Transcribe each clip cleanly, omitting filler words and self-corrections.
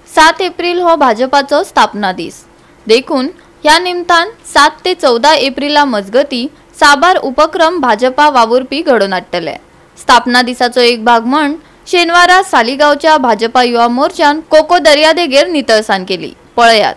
7 एप्रिल हो भाजपाचो स्थापना दीस देखून ह्या निमतान 7 ते 14 एप्रिला मजगती साबार उपक्रम भाजपा वावुरपी घडोवन हाडटले। स्थापना दिसाचो एक भाग म्हण शेनवारा सालिगांवच्या भाजपा युवा मोर्चान कोको दर्यादेगेर नितळसाण केली। पळयात।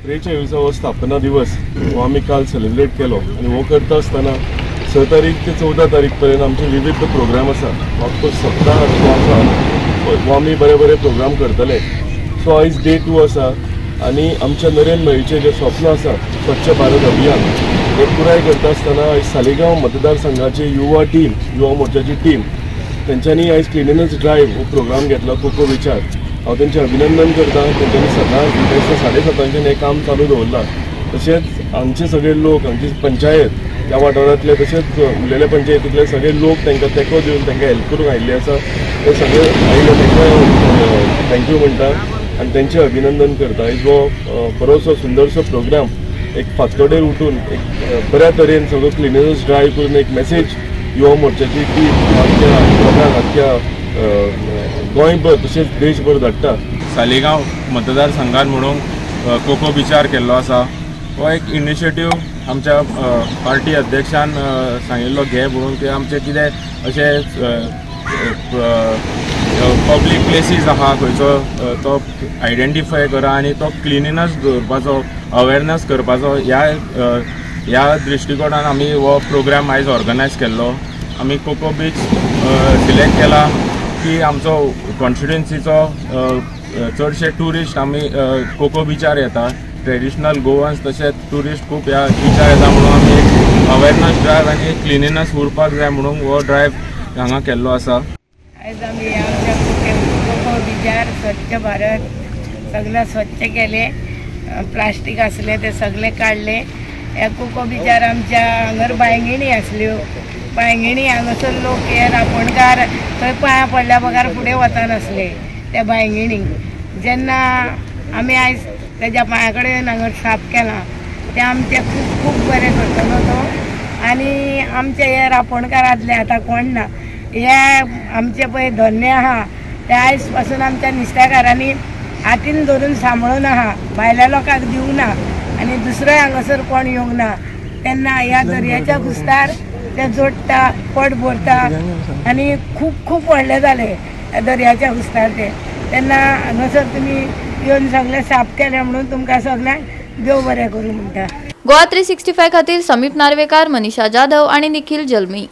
त्रेचाळीसावो स्थापना दिवस हो आमी काल सेलिब्रेट केलो आनी हो करता आसतना 6 तारीख ते 14 तारीख पर्यंत आमचे विविध प्रोग्राम आसा। आख्खो सप्ताह जो आसा हो आमी बरे बरे प्रोग्राम करतले। सो आयज डे 2 आसा आनी आमच्या नरेंद्र मोदीचें जें स्वप्न आसा स्वच्छ भारत अभियान हें पुराय करता आसतना आयज सालिगांव मतदारसंघाची युवा टीम, युवा मोर्चाची टीम तेंच्यांनी आयज क्लिनिनेस ड्रायव्ह हो प्रोग्राम घेतला कोको विचार। हांव तेंचें अभिनंदन करता। तेंच्यांनी सदांच 7:30 हें काम चालू दवरलां। तशेंच हांगचे सगळे लोक, हांगची पंचायत ह्या वाठारांतले तशेंच उरलेले पंचायतींतले सगळे लोक तांकां तेंको दिवन तांकां हेल्प करूंक आयिल्ले आसा। ते सगळे आयिल्ले तांकां thank you म्हणटा आनी तेंचें अभिनंदन करता। आयज हो बरोसो सुंदरसो प्रोग्राम एक फातकडेर उठून एक बऱ्या तरेन सगळो क्लिनिनेस ड्रायव्ह करून एक मॅसेज युवा मोर्चाची टीम आख्ख्या लोकांक, आख्ख्या गोंयभर तशेंच देशभर धाडटा। सालिगांव मतदारसंघात म्हणून कोको विचार केल्लो आसा। हो एक इनिशिएटीव आमच्या पार्टी अध्यक्षान सांगिल्लो घे म्हणून की आमचे कितें अशें पब्लीक प्लेसीस आहा खंयचो तो आयडेंटिफाय करा आनी तो क्लिनिनेस दवरपाचो, अवेरनेस करपाचो ह्या दृश्टिकोणान आमी हो प्रोग्राम आयज ऑर्गनायज केल्लो। आमी कोको बीच सिलेक्ट केला की आमचो कॉन्स्टिट्युएन्सीचो चडशे ट्युरिस्ट आमी कोको बिचार येता, ट्रेडिशनल गोवन्स तशेंच ट्युरिस्ट खूब ह्या बिचार येता म्हणून आमी एक अवेरनेस ड्रायव्ह आनी एक क्लिनिनेस उरपाक जाय म्हणून हो ड्रायव्ह हांगा केल्लो आसा। आयज आमी आमच्या कोको बिचार स्वच्छ भारत सगळें स्वच्छ केलें, प्लास्टीक आसलें तें सगळें काडलें। ह्या कोको बिचार आमच्या हांगर बांयगिणी आसल्यो, बांयगिणी हांगासर लोक हे रापणकार थंय पांयां पडल्या बगर फुडें वचनासले त्या बांयगिणीक। जेन्ना आमी आयज तेज्या पांया कडेन हांगर साफ केलां तें आमचें खूब खूब बरें करतलो तो। आनी आमचे हे रापणकारांतले आतां कोण ना, हे आमचे पळय धन्य आहा ते आयज पासून आमच्या नुस्तेकारांनी हातीन धरून सांबाळून आहा, भायल्या लोकांक दिवना आनी दुसरोय हांगासर कोण येवंक ना। तेन्ना ह्या दर्याच्या खुस्तार ते जोडटा, पोट भरता आनी खूब खूब व्हडले जाले दर्याच्या खुस्तार ते। तेन्ना हांगासर तुमी येवन सगळें साफ केलें म्हणून तुमकां सगळ्यांक देव बरें करूं म्हणटा। गोवा 365 खातीर समीप नार्वेकार, मनीषा जाधव आनी निखिल जल्मी।